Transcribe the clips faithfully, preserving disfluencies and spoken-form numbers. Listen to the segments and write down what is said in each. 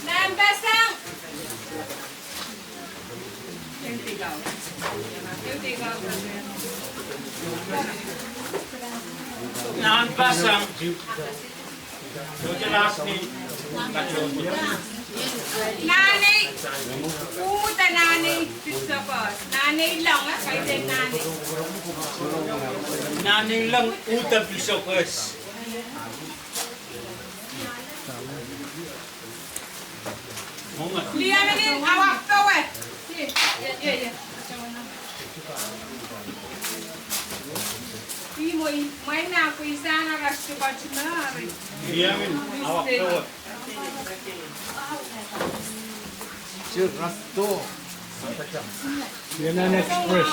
Nan pasang. Nan pasang. Nanei, uhdahn nanei pitsokos. Nanei long, eh, kaidehn nanei. Nanei long, uhdahn pitsokos. Liamin, awak powe. Ih mwo, mwein ah pwe I sang arail department. Liamin, awak powe. Sir, rasto. Pioneer Express.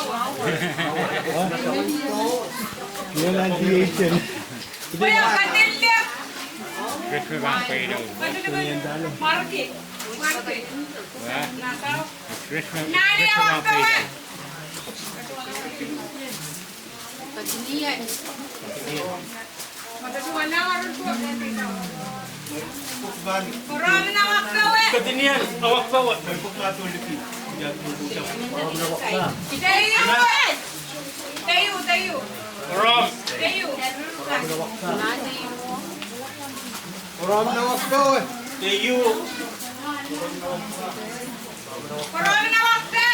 Pioneer D H L. Pwe katilek. Marke. Marke. Nanei awak powe. Koaros awak powe. Koaros awak powe. Teieu. Teieu, teieu. Koaros. Teieu. Koaros awak powe. Teieu. Koaros awak powe.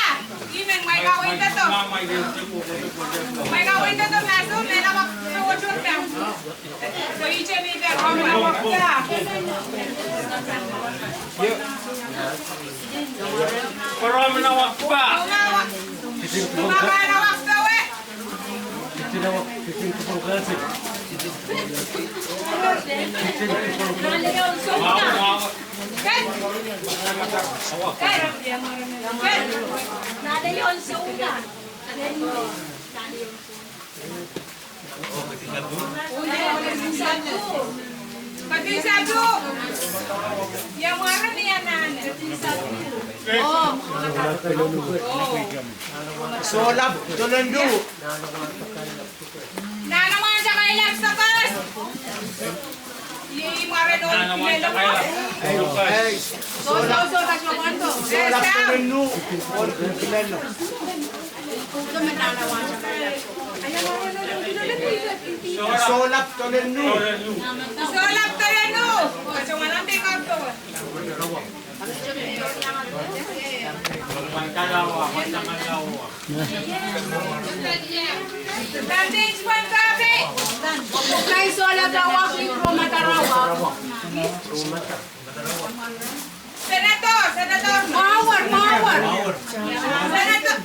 Imen mwaika window to. Mwaika window to, maso, mehla awak powe to. So ih temi pe koaros awak powe. Koaros awak powe. Koaros awak powe. Sohlap Tolondu. Nahn wahn takailap sokos. Iei mwaren ohl Kilelo. Ei, sohlap, sohlap Tolondu, ohl Kilelo. Sohlap Tolondu. Sohlap Tolondu. Senator, Senator. Power, power. Senator.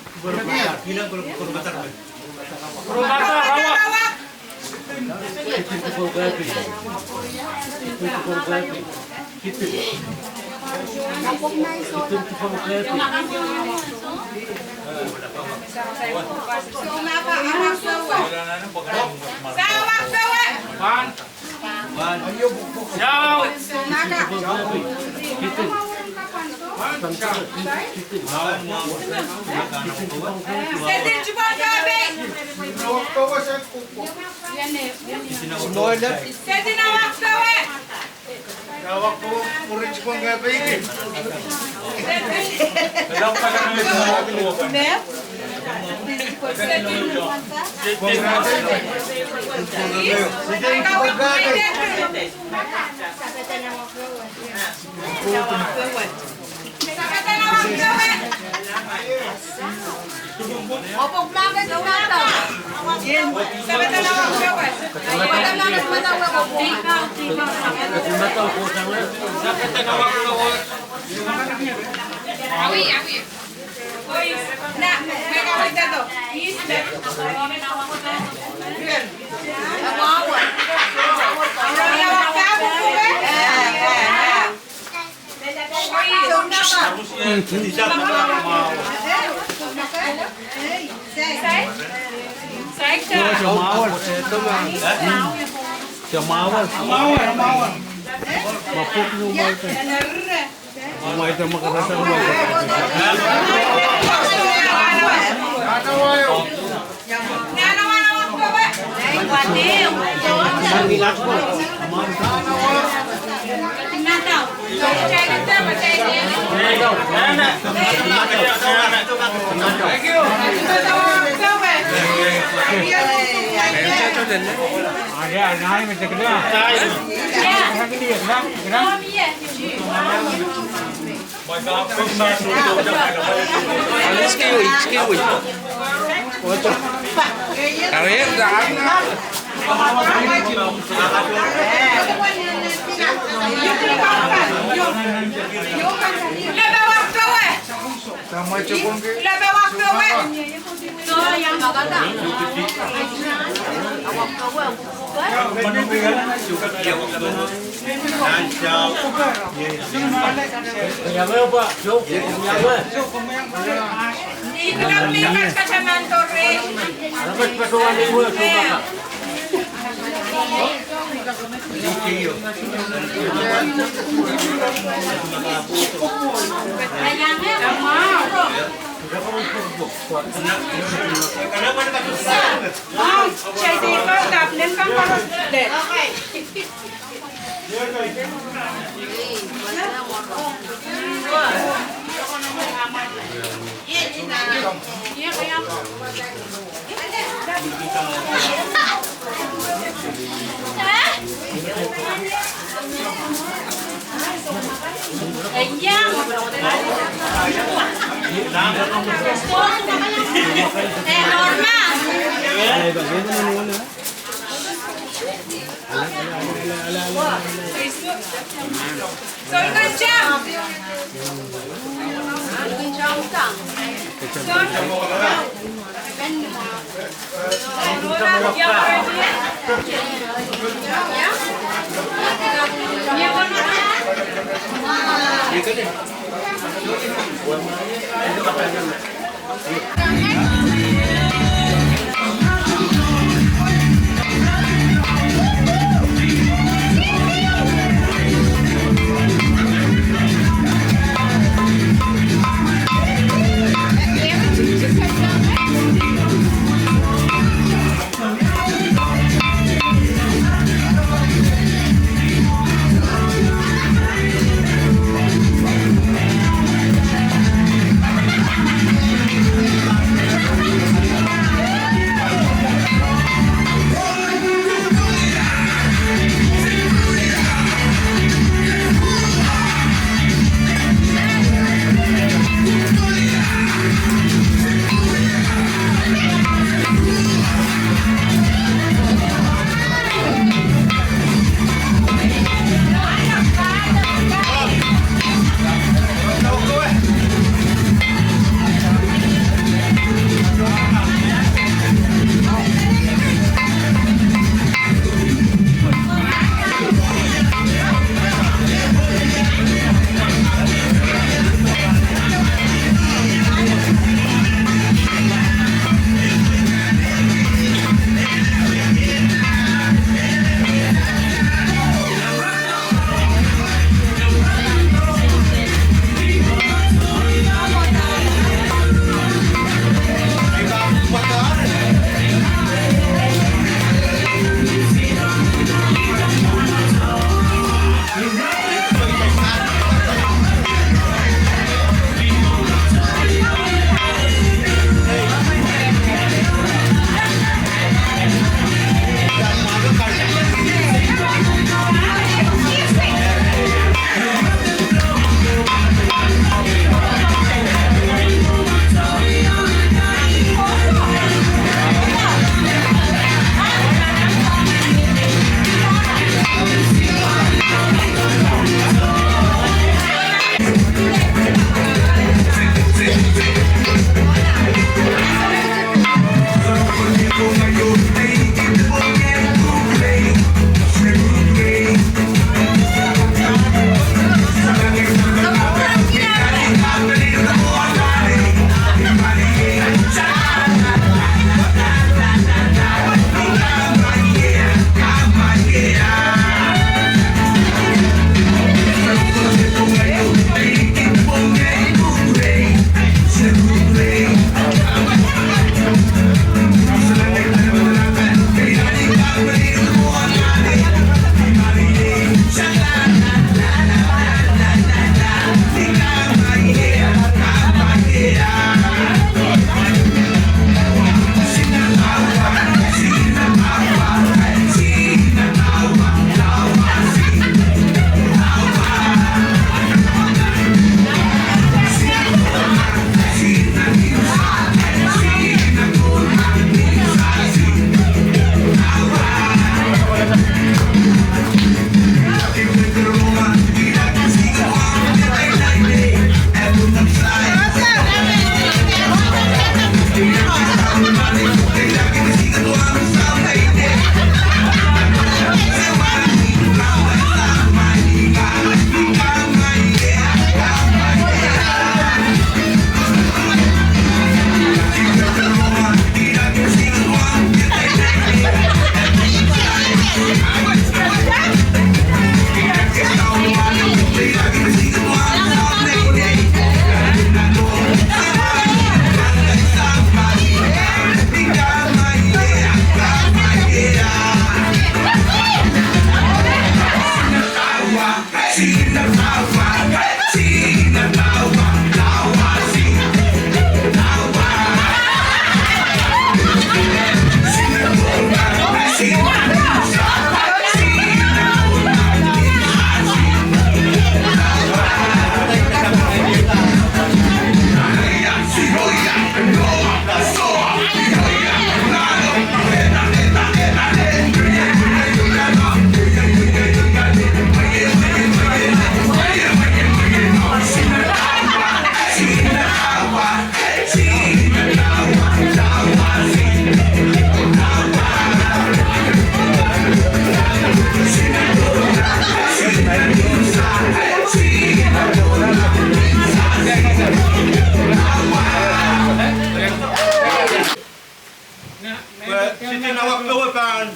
Siti Nawak Powe pahn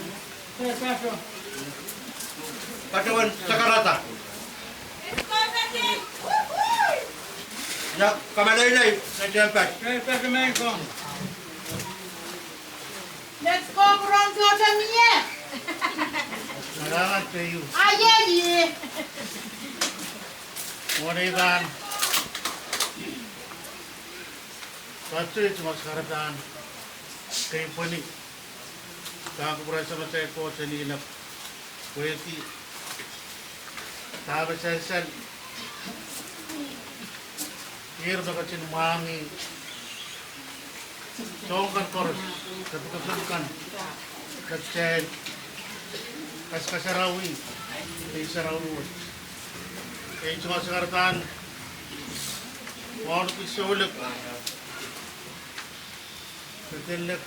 patohwan sakarada. Ia kameleilei, netiampat. Let's go, Bronco, come here. Maraman peiu. Aye, ye. Mwohn ei pahn patohwan sakarada, kei pweni pahn kupwuren Samatail Koht en Ihlap, pwehki dahme sansal ihr me ketin mwahngih soahng kan koaros, kapikapik kan, kitail kaskasarawi ei sarawi wet. Ei tungoal sakarada, mwahniki Soulek, Pedelek,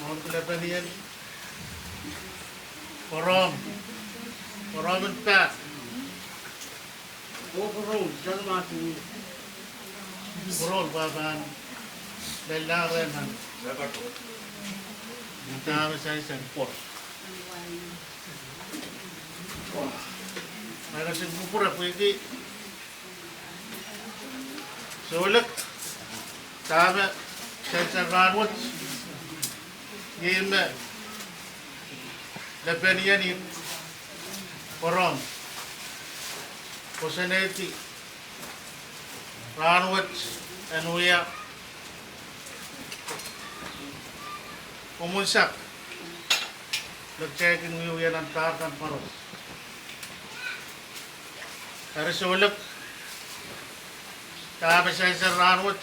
mwahniki Lepenien, Pwurehng, Pwurehng en Pak. Pwurehng pahn pahn lella rehn nan dahme sansal. Mwahniki kupwure pwehki Soulek, dahme sansal rahnwet, ih me Lepenien ih Pwurehng koasoanehdi rahnwet en wia mwomwen sak me kitail kin wiewia nan pahr kan koaros. Eri Soulek, dahme sansal rahnwet,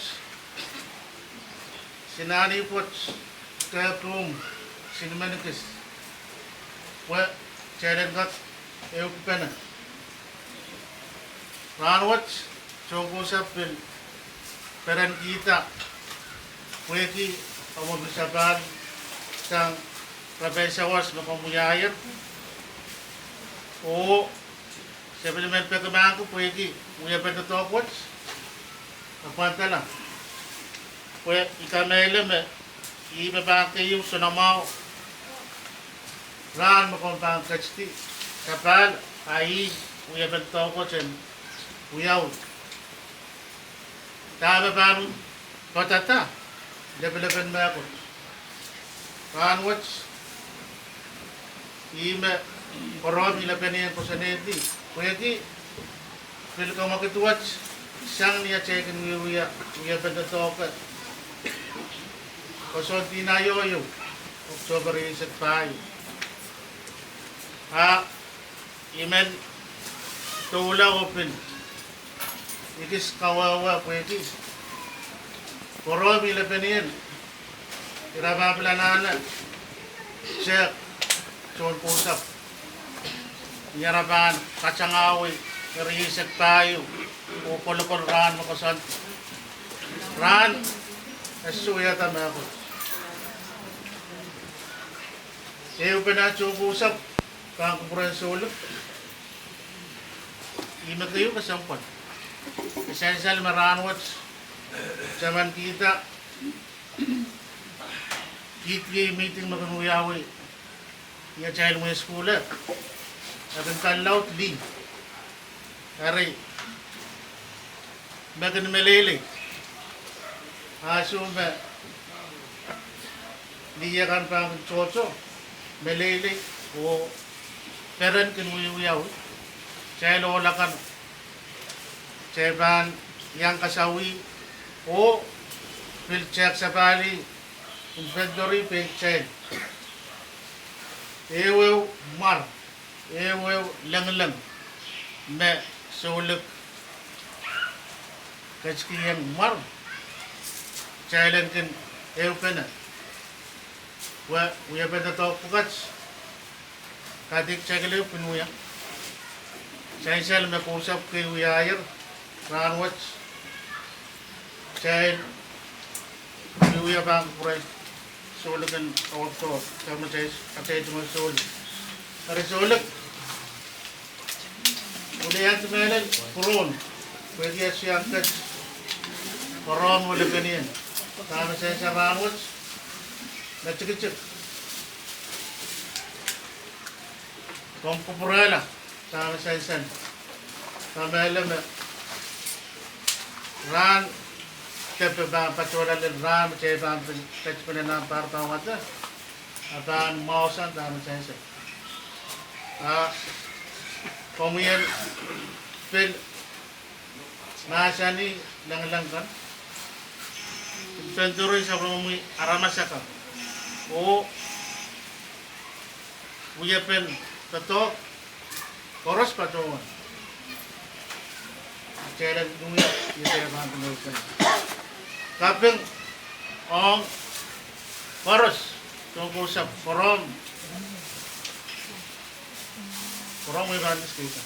sinanih pwoat, kehkehmw, sinimenikis, pwe kitail en kak ehukipene. Rahnwet, Soukohp pil perenkihda pwehki omw pil sapahl sang repen sawas me komw wiahier, oh se pil men peki mahk pwehki wiepen doadoahk wet, e pwandala, pwe I kamehlele me ih me pahn keieu soanamwahu rahn me komw pahn ketidi sapahl, a ih wiepen doadoahk wet en wiawi. Dahme pahn padahda lepelepen mehkot rahnwet, ih me Pwurehng Lepenien koasoanehdi pwehki pil kamwekid wet sang ni atail kin wiewia wiepen doadoahk, koasoandi nan ioio, Oktohpe rieisek pahieu, a I men doula oh pil ekis kawehwe pwehki Pwurehng Lepenien, ira pahn pil anahne tehk tohn Kousapw, ni ara pahn katangahwei rieisek pahieu oh kolokol rahn me koasoandi, rahn e sohte wiahda mehkot. Ehupene Soukohp pahn kupwuren Soulek, ih me keieu kesempwal. E sansal me rahnwet, taman kihda, kihdi ei mihting me kin wiawi ni atail mwehi sukuhl, e kin kalaud lih. Eri me kin meleilei, ahnsou me lih akan pahn kin tohto, meleilei oh peren kin wiewiawi, kitail ohl akan, kitail pahn iang kasawih oh pil tehk sapahl inventory pein kitail. Ehuehu mwar, ehuehu lengileng me Soulek ketikihong mwar, kitail en kin ehupene, pwe wiepen doadoahk pwukat, kaidehk kitail kelehpw kin wia. Sansal me Kousapw kei wiahier rahnwet, kitail wiewia pahn kupwuren Soulek en Oktohpe, dahme kitail tungoal Soulek. Eri Soulek, wiliandi mehlel Pwurehng, pwehki e iang ket Pwurehng oh Lepenien, dahme sansal rahnwet, me tikitik. Komw kupwurehla dahme sansal. Kamehlele me rahn, depe pahn patohla lel rahn me kitail pahn pil ketipene nan pahr pahn wada, a pahn mwahusang dahme sansal. A komwi en pil mahsanih lengileng kan, pil duwen sapwellimomwi aramas akan, oh wiepen doadoahk koaros patohwan. Kitail en wia iepe pahn patohwan. Kaping ong koaros, tohn kousapw, koaros, koaros me pahn diskita.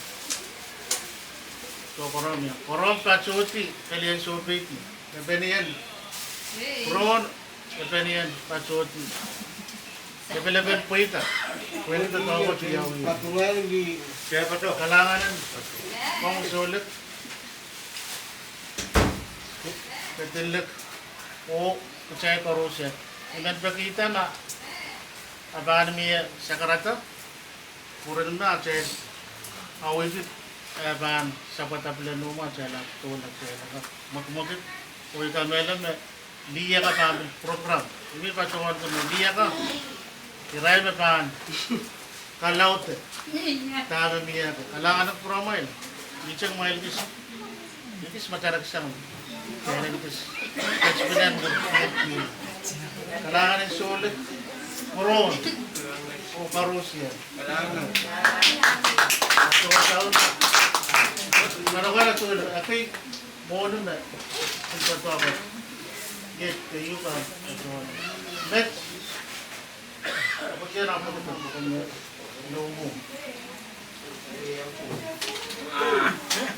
Tohn koaros, ia, koaros patohdi, pelien sohpeidi, lepeni en, koaros, lepeni en patohdi. Lepelepen pweida, pweida doadoahk wet ia wia. Kalahngan en Kauno Souleng, Ketilek, oh kitail koaros. I men pekihda ma e pahn mie sakarada, pwuren ma atail awihki, e pahn sapwada pil en nohmwa, atail ahpw tohla, atail ahpw mwekimwekid, oh I kamehlele me lih akan pahn pil program. I men patohwan me lih akan, irail me pahn kalaudehla dahme mie akan. Kalahngan en kupwuramwail. Ih teng mwail kis, kis me kareksang. Kalahngan en Souleng, Koron, oh koaros. Kalahngan. Kalahngan en Souleng, ekei mwohni me, en patohwan. Iet, keieu kan, patohwan. Met. Apwtehn apwtehn patohwan. Noumw.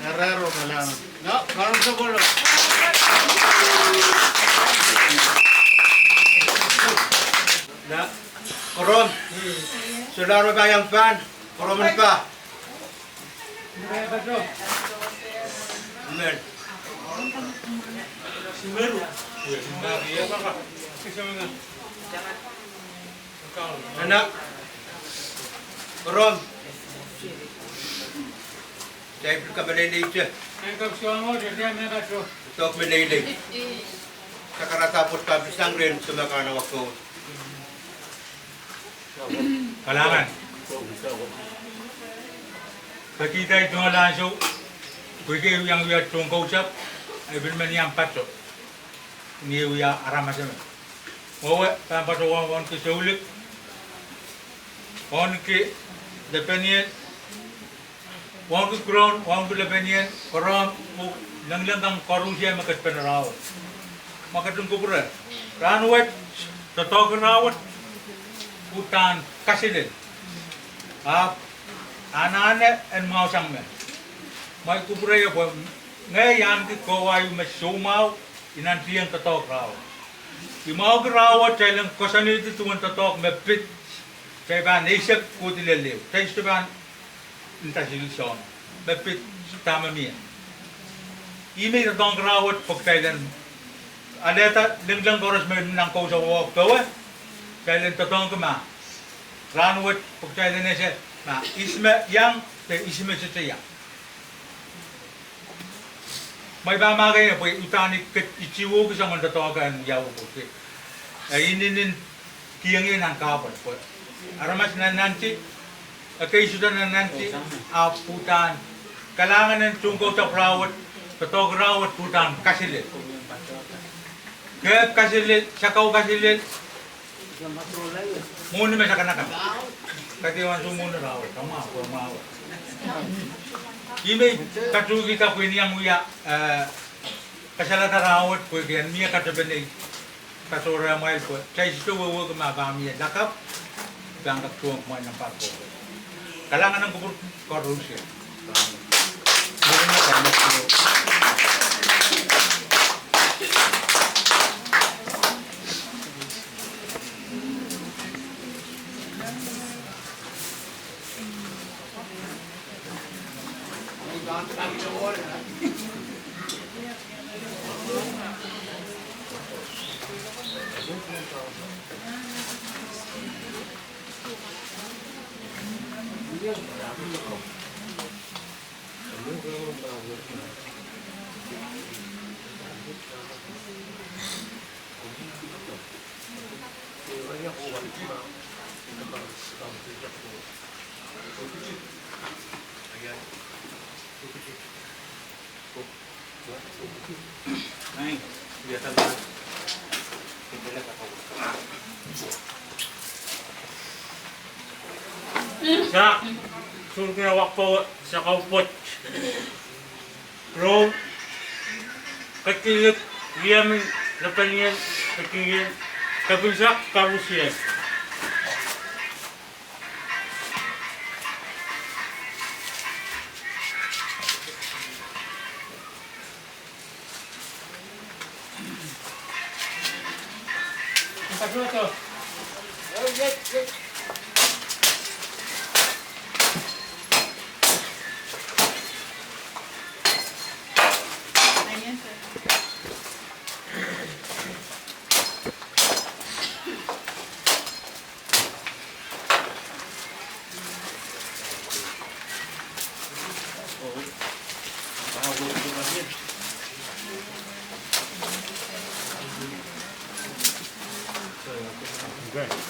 Eraro kalahngan. Na, karon sokolo. Na, koaros. Solahr me pahn iang pahn, koaros men pahn. Amen. Nana, koaros. Kitail pil kameleilei te. Doadoahk meleilei. Sakarada pwoat pahn pil sang rehn Samatail Kauno wako. Kalahngan. Ketidai tungoal ansou, pwehki e iang wia tohn kousapw, e pil men iang patoh. Ni e wia aramas emen. Mwowe pahn patohwan wauneki Soulik, wauneki Lepenien, wauneki Koron, wauneki Lepenien, Koron, oh lengileng kan koarusie me ketipene rahnwet. Ma ketin kupwure, rahnwet, doadoahk rahnwet, uhdahn kaselel. Ahpw anahne en mwahusang me, ma I kupwure ie pwe ngehi ahneki kowahu me soumwahu, I nantihong doadoahk rahnwet. I mwahuki rahnwet kitail en koasoanehdi duwen doadoahk me pid, kitail pahn eisek kohdi lel ehu. Kitail sohte pahn nda sili soangen me pid dahme mie. Ih me I doadoahngki rahnwet pwe kitail en alehda lengileng koaros me nan kousapw powe, kitail en doadoahngki ma rahnwet pwe kitail en ese ma ihs me iang de ihs me sohte iang. Ma I pahn mahkehla pwe uhdahn I ket itiwoki soangen doadoahk en wiawi pwehki e inenen kihong ie nan kahpwal pwe aramas nannanti, ekei sohte nannanti, ahpw uhdahn kalahngan en tohn kousapw rahnwet, doadoahk rahnwet uhdahn kaselel. Kehp kaselel, sakau kaselel, mwohni me sakanakan. Kaidehn ansou mwohni rahnwet, kamwahu, kamwahu. Ih me I patohkihda pwe I iang wia, eh, kasalehda rahnwet pwehki en mie katepen ei, kasohrehmwail pwe kitail sohte wehwehki ma pahn mie lakapw, pahn kak tuhwong kumwail nan pahr ko. Kalahngan en kupwur koarusie. Sak, Sulikin Awak Powe, Sakau Pwoat. Rong, Ketilik, Riemen, Lepeniel, Ketiel, Kepinsak, Karusie.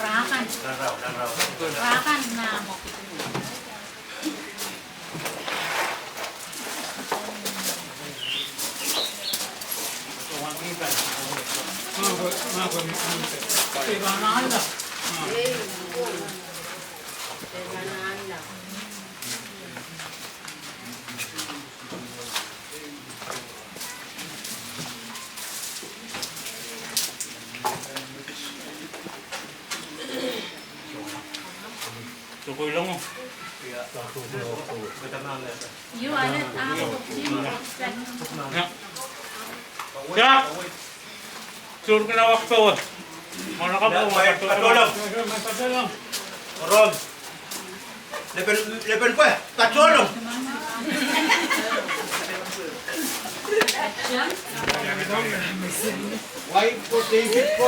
Rakan. Rakan na mo. Sak, Sulikin Awak Powe. Mana kap, patolong. Rong. Lepen, lepen pwe, patolong. Wai ko David ko.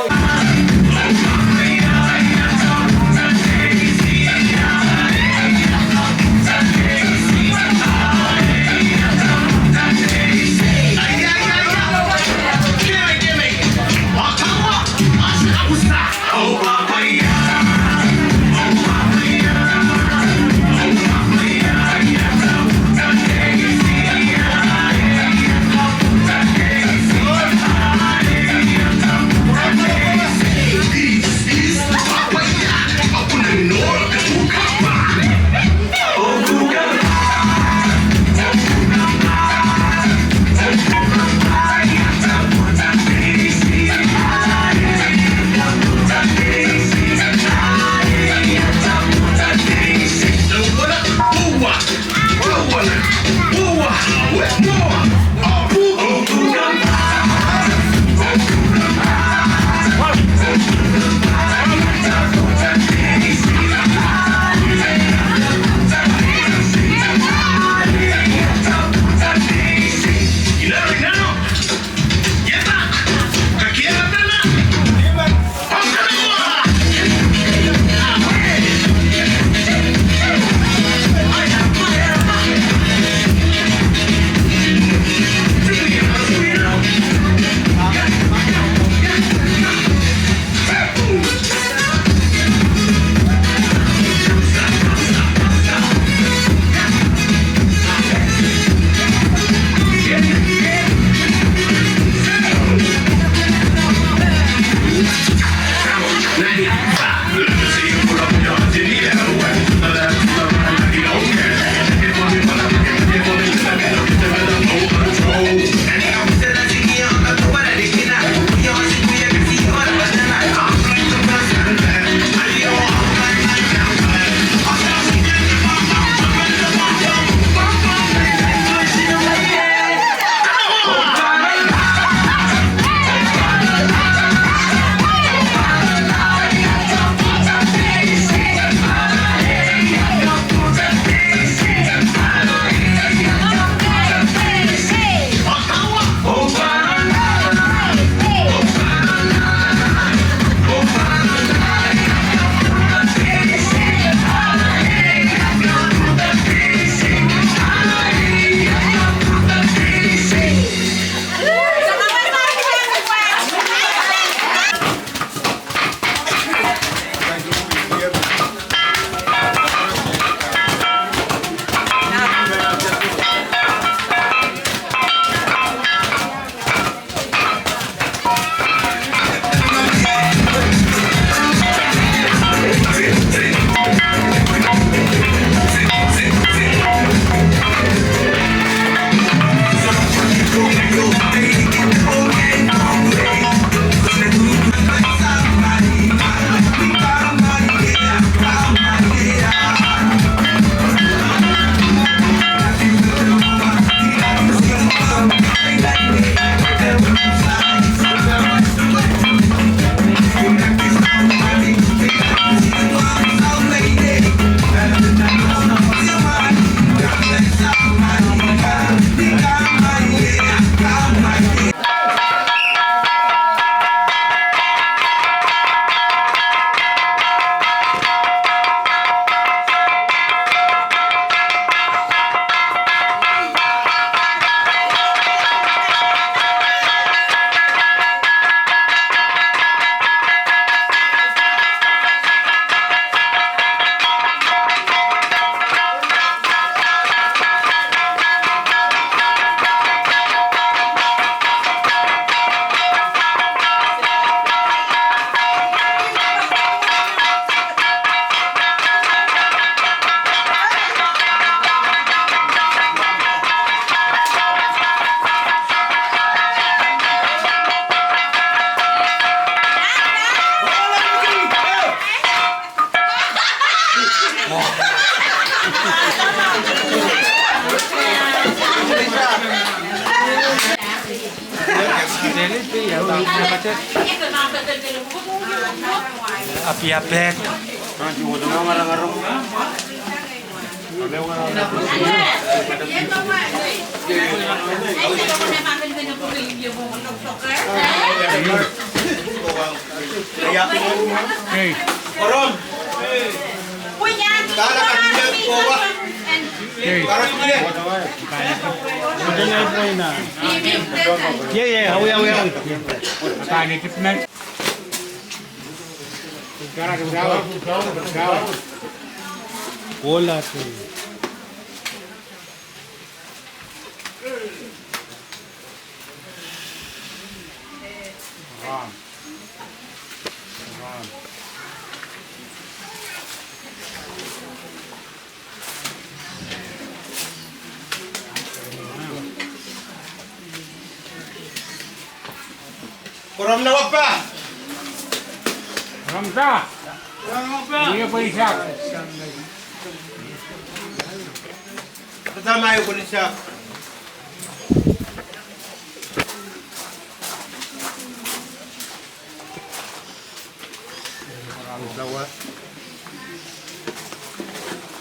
Apiapek. Ei. Koaros. Ei. Ei. Ye, ye, awi, awi, awi. Kola, ei. Koaros me wekpa. Koaros me wekpa. Ie pwe isak. Kata ma ie pwe isak.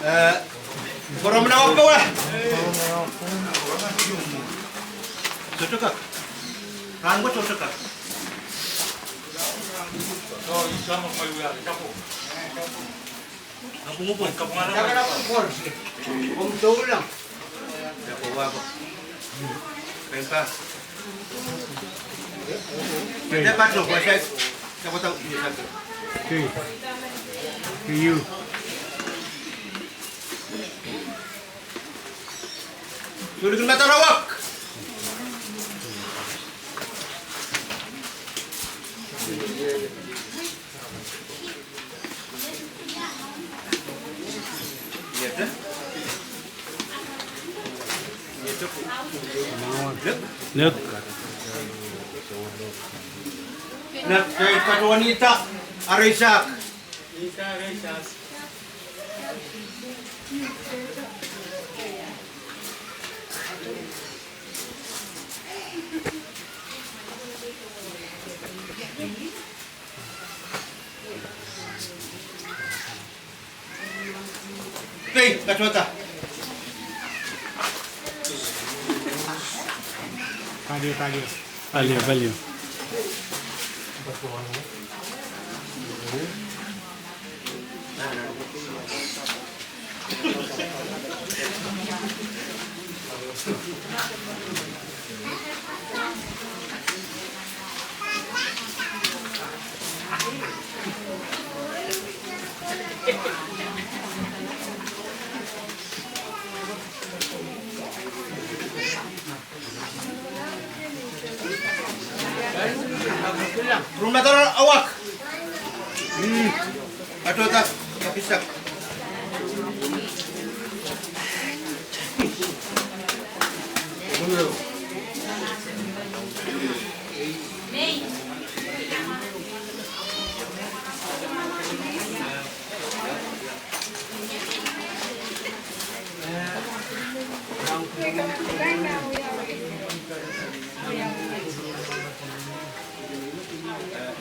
Eh, koaros me wekpa. Sohte kak. Rahn wet sohte kak. Okay. Okay, you. Sulikin madarawak. Nek. Nek, eh, patohwan ihte, are isak. Pei, patohda. Palio, palio. Palio, palio. Ru madarawak. Hmm. Patohda, kapisak.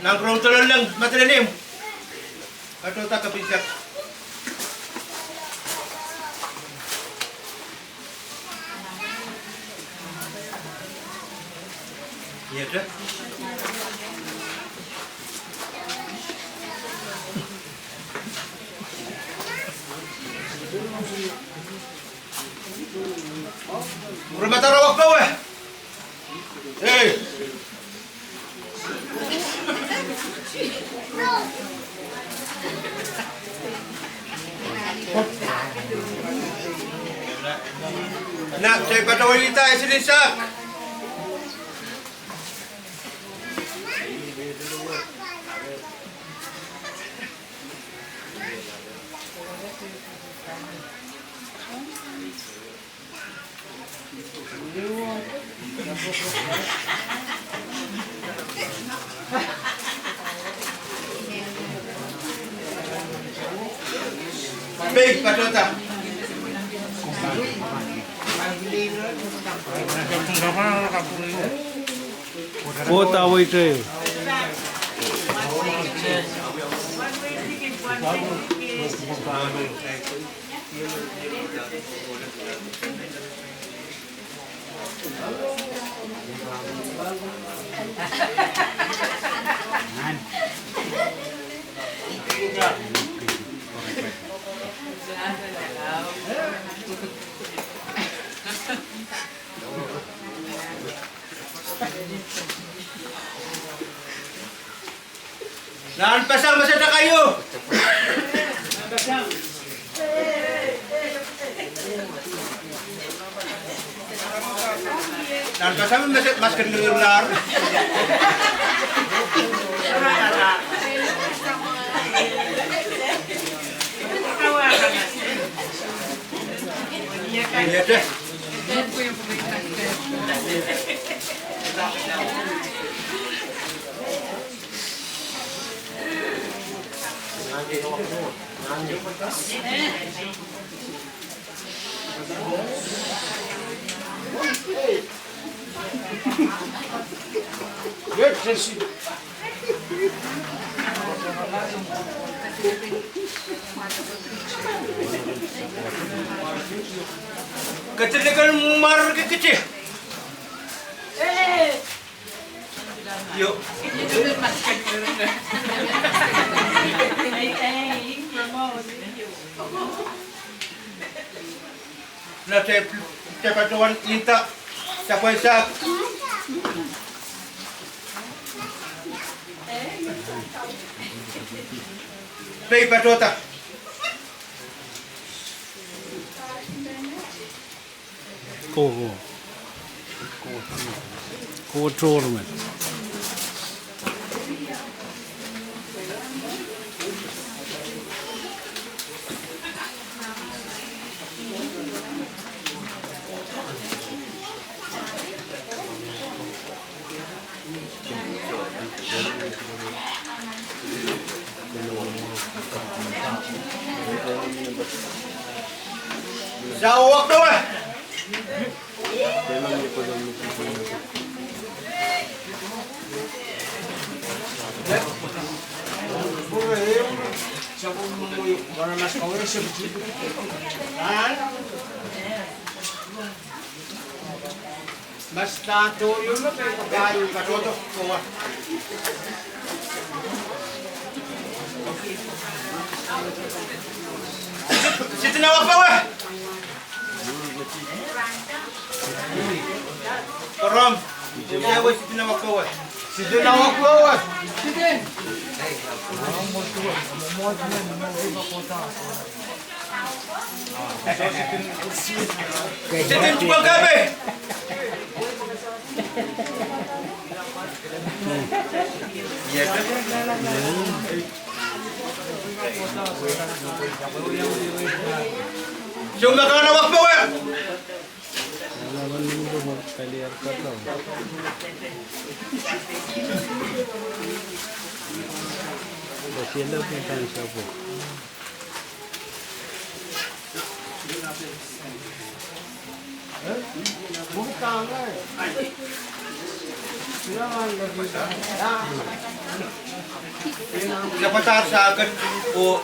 Nan Rongelong, Madolenihmw. Patohda, kapisak. Iete. Ru madarawak powe. Ei. Nan, se patohwan ihte, e silisak. Pei, patohda. Koht aweirehu. Nan pasang me se takaiu. Nan pasang me se masken ngirular. Ketiket en mwar kekiti. Io. Na te, te patohwan inda, sapwei sahpw. Pei patohda. Ko, ko. Ko tournament. Sa wak dowe. Sitin awak powe. Koaros. Ia wet sitin awak powe. Sitin awak powe. Sitin. Sitin pwukoa kape. Soumwahu kan awak powe. Sapatar saket oh.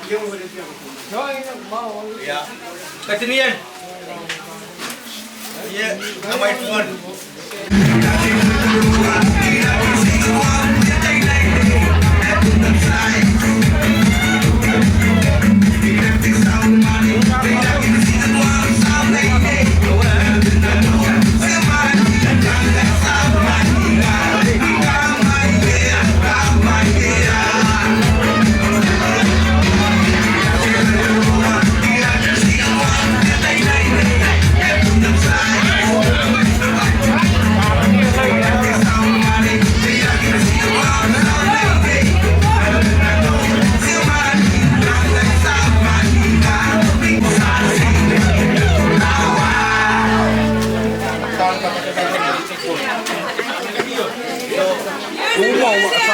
Ia. Ketin ien. Ia, amai tuan. Umo, umo.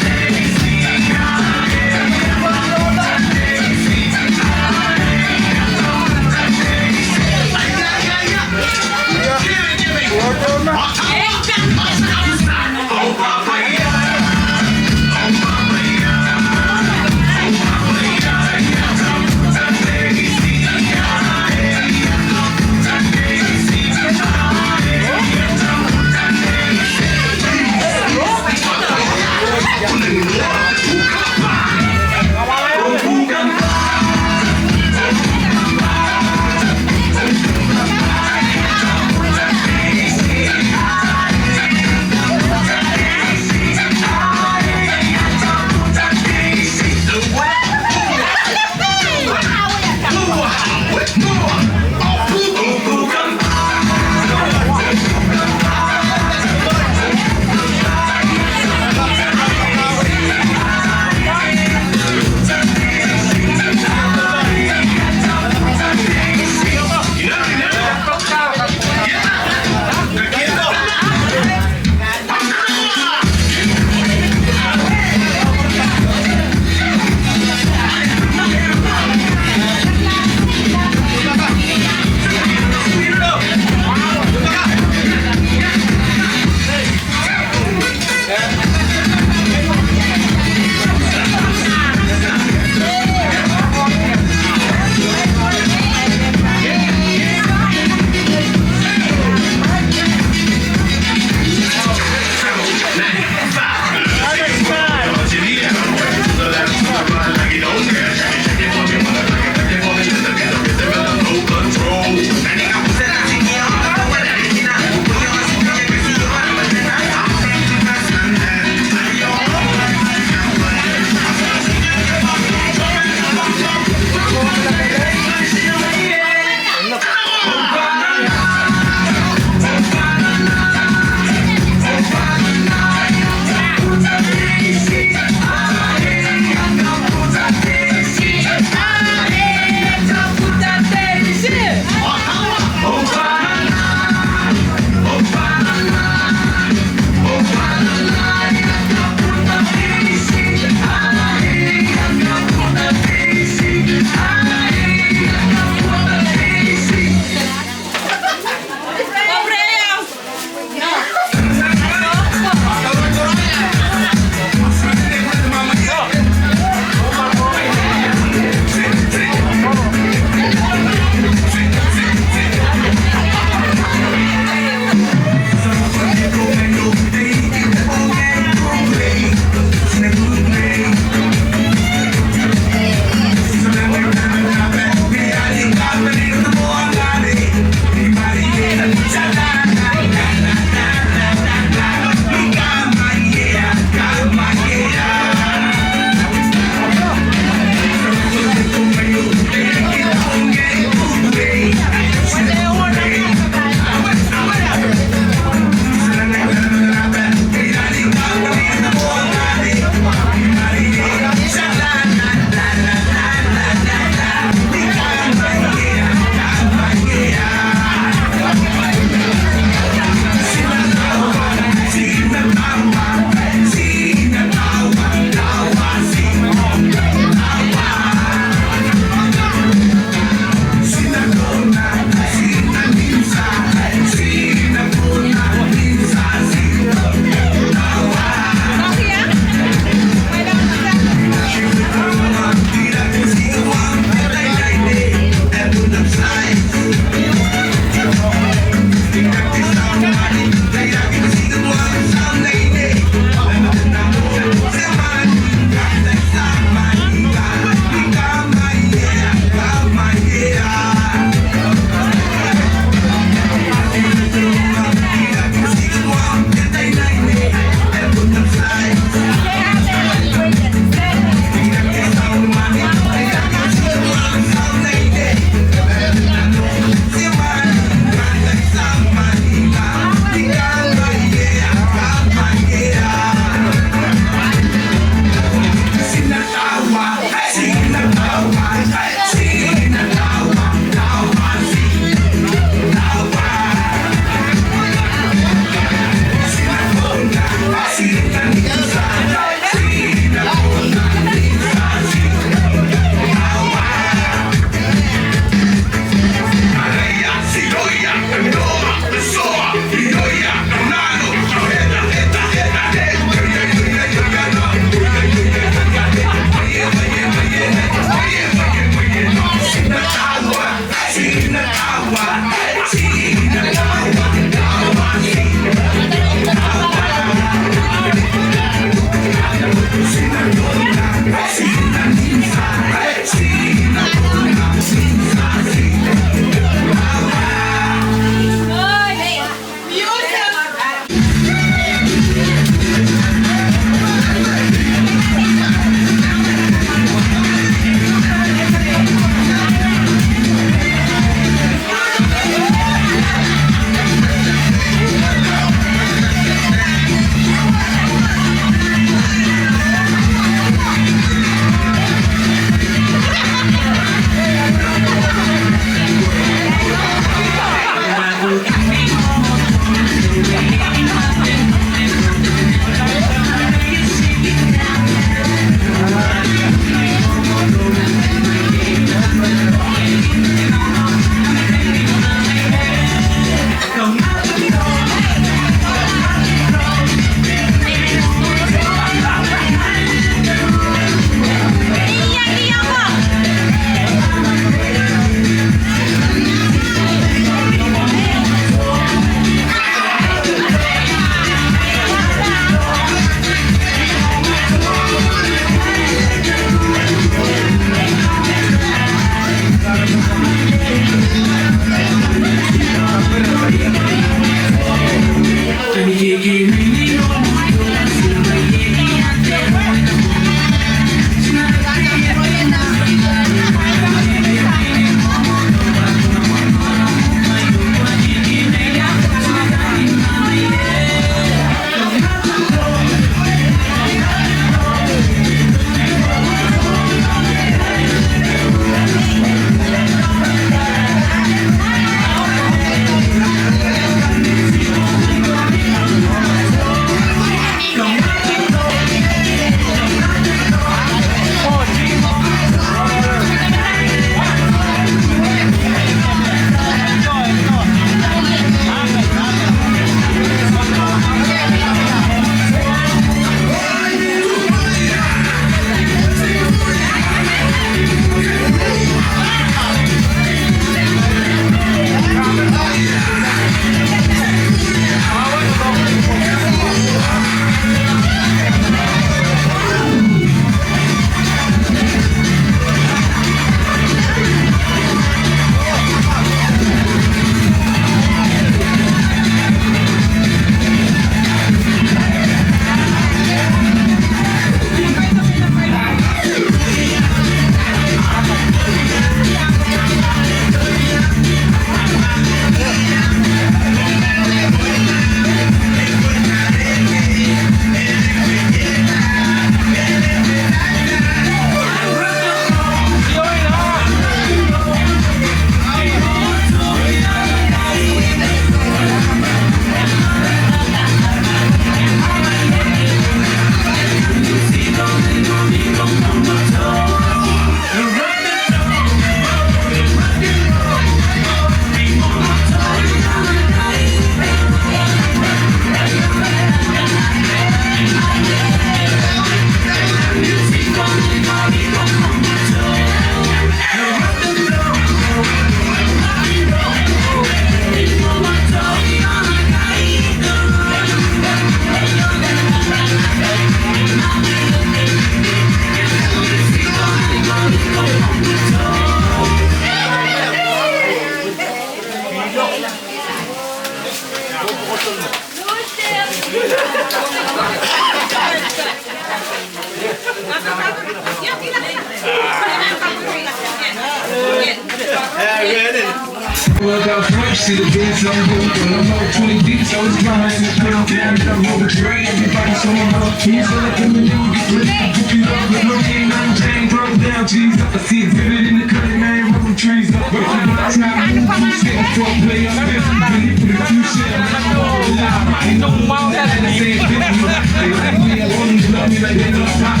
See the dance, I'm going for the low twenty beats. I was behind the curve, down, down, over tray. Everybody showing up. He's all up in the new, get ready to pick it up. With no K nine chain, throw down, G's up. I see exhibit in the cutting, man, rolling trees up. But if you not trying to move, you stay for play up. When you put a few shells, I know a lot. I know my same thing. They like me, I want you to love me like they love pop.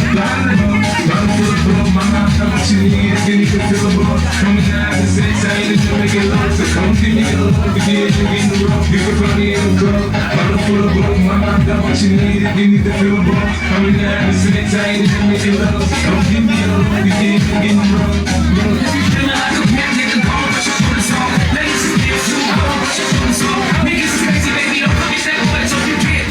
Bottle full of bug, my mouth, how much you need, if you need to fill a bug. Coming out the same side, if you make it love, so come give me a love, begin to get rough, you can find me in the club. Bottle full of bug, my mouth, how much you need, if you need to fill a bug. Coming out the same side, if you make it love, so come give me a love, begin to get rough. If you feeling like a pimp, nigga, go and put your boots on. Ladies, it's getting too cold, put your boots on. Niggas is crazy, baby, don't come get that boy, so you get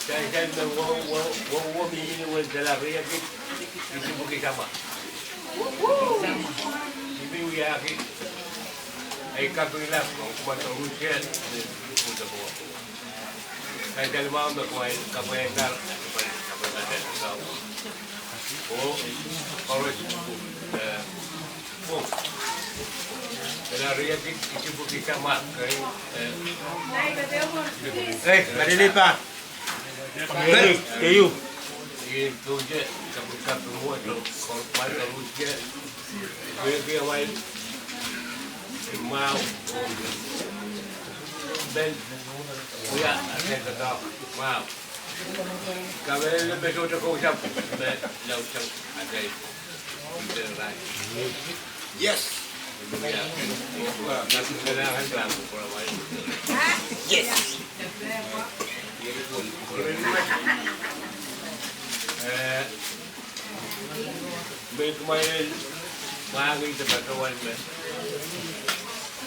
Sansal me wo, wo, wo, wo mi ini wen sala riekid, I sipwiki samwa. I pil wiahki ei kapingla, kumwail koarusie, ni kuda ko. Sansal mwahu me kumwail kapwaiada, kapwaiada, kapwaiada. Oh, koaros, eh, oh. Sala riekid, I sipwiki samwa, eh, eh. Ei, Malilipa. Ei, keieu. Ih, sohte, kapikapik mwo, soh, kumwail koarusie. Wehwehki amwail mwahu, oh, pil wia, eh, doadoahk mwahu. Kamehlele me sohte kousapw, me laud sang atail. Yes. Yes. Eh, me kumwail mwahngih de patohwan me.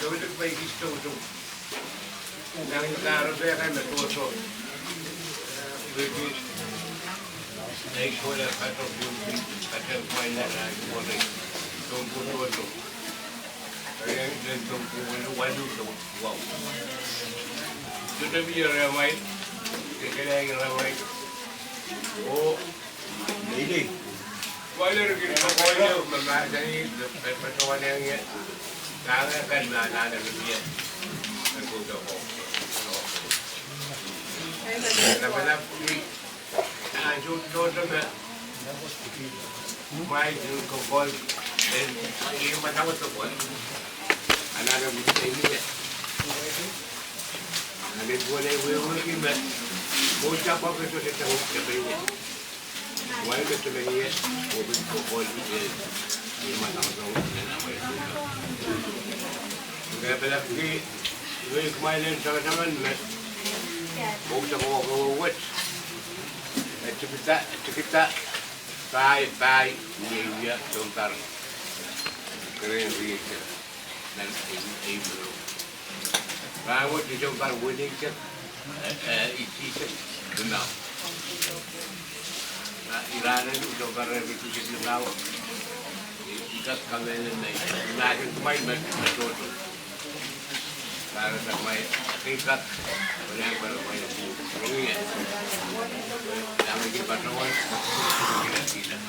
Sohte pil kis toutou. Nan kahrepe kan me tohto. Wehwehki nei kohla patohwan, patohwan nan ahi wori. Sounpwong tohto. Eri len sounpwong walu, sounpwong wahu. Sohte mie rehmwail, kekehla rehmwail. Oh, Lady. Koahiek, koahiek, me mahsanih, me patohwan eng ie. Nangen kan me anahne mie. Lapalap, ansou tohto me. Mwail kokohp, eh, ih, madamadau kokohp. Anahne mie. Anahne pwon ei wehwehki me. Mwohn sapwok e sohte tang, tepei wet. Wai me tepei ie, oh pil kokohp, eh, ih, madamadau, eh, na wai. Lapalap ki, wehwehki mwail en tangatangan me. Mwohn sapwok e wet. E tikida, e tikida. Pai, pai, ie, ie, sounpar. Keren riese. Nan ei, ei melo. Rahnwet I sounpar weneisek, eh, eh, isihsek limau. Ah, irahnwet I sounpar weneisek limau. I, I kak kamehlele me, I mahsen kumwail me, me tohto. Rahnwet kumwail, I kak, wene kumwail, kumwail, rong ie. Rahnwet I patohwan, I kak, I kak.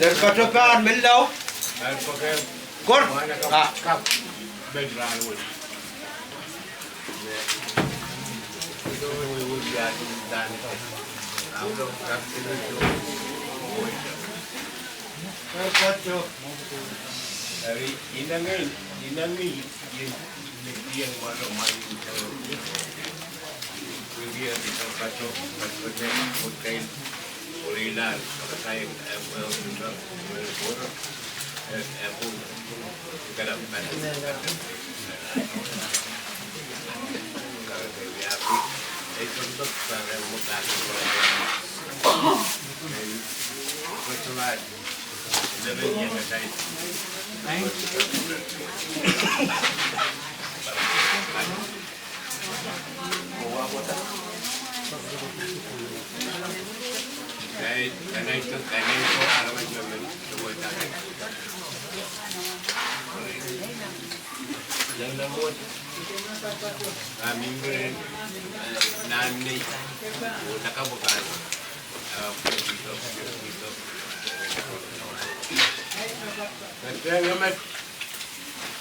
Eri patohwan menlau. Kor. Ah.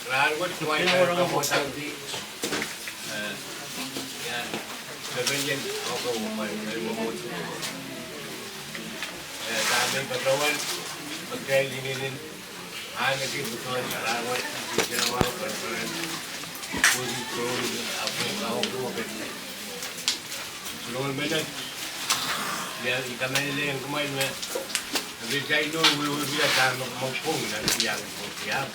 Rahnwet, eh, ya, pepelien, oko, eh, dahme patohwan, pektail inenen, ahneki patohwan, rahnwet, irawa, patohwan, pwuhdi, tohn, apo, apo, pektail. Soangen menet, ia, I kamehlele ong kumwail me, me kitail nohn wehwehki dahme kumwail pwung nan tiahk pwung tiahk.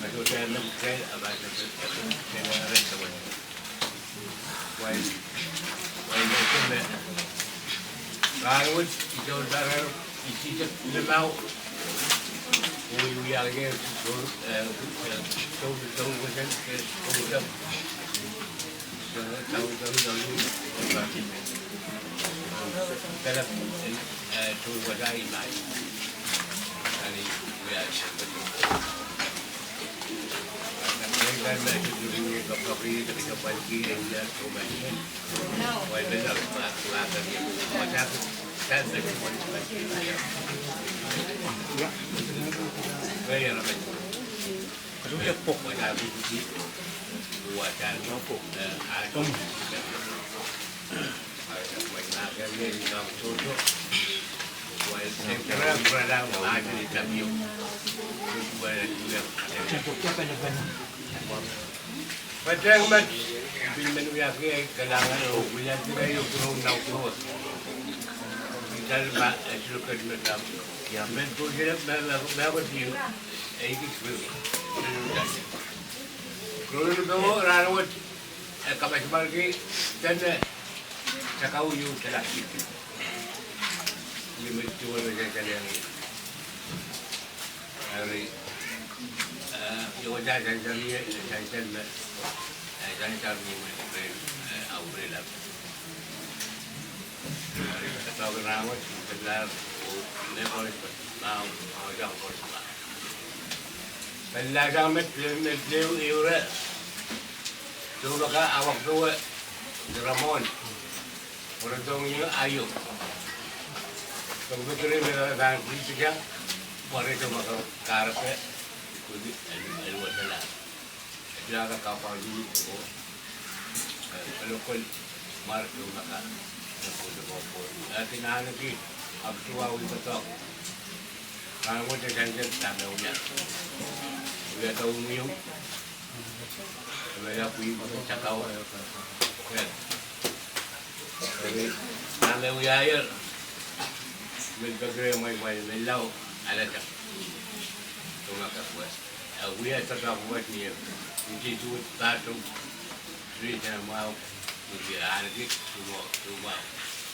Kasohte me kitail, a kasohte, kasohte me rest of it. Wai, wai me kitail me. Rahnwet, I sohte rahnwet, I sohte limau. Wehwehki, eh, sohte, sohte, sohte, sohte. Patehng met, I pil men wiahki ei kalahngan oh wiahki ei kuloak nan Koht. Kitail ma, eh, siluh ket me dam. Ia, men tu sile me, me, me kot ieu, e ikis riau. Riau, riau, riau. Riau, riau, riau, rahnwet, e kamasepalki, dene, sakau ieu, dene kiti. Ie me duwen me sansal iang ie. Eri, eh, ie wasa sansal ie, sansal me, eh, sansal me, me, eh, au relap. Eri, doadoahk en rahnwet, pil lahr, oh, me koaros mwahu, oh, sang koaros mwahu. Pil lahr sang met, met, met, ieu, ieu re, soumaka, awak duwe, Ramon, pwe re dohng ie aio. Soumaka, pil lahr sang met, pil sang, pwe re soumaka, kahrepe, ikuti, el, el wetala. Etiaka kapau ieu, oh, eh, kolokol, mwahu soumaka, eh, kolokol. Eh, kin ahneki, ahpw duwau I doadoahk. Rahnwet e sansal dahme wia. Wia dohng ieu. Wia pwihn sakau. Eh. Eri, dahme wiahier. Mil pekire mwail mwail mil lao, alehda. Soumaka pwe. Eh, wia doadoahk wet ni, ih, ih, ih, pato, ri, dene mwahu, ih, ahneki, soumwahu, soumwahu,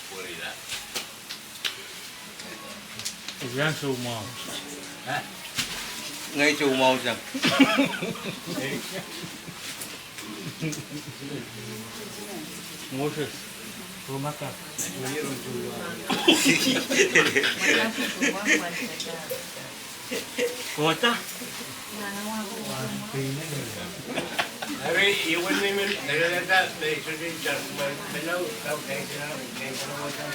pwe ira. Ih, iang soumwahu. Ha? Ngehi soumwahu sang. Moses. Soumaka. Kota. Eri, iwen nimen, eri leta, me sohte tar, me, me lao, kau, kau, kau, kau, kau, kau.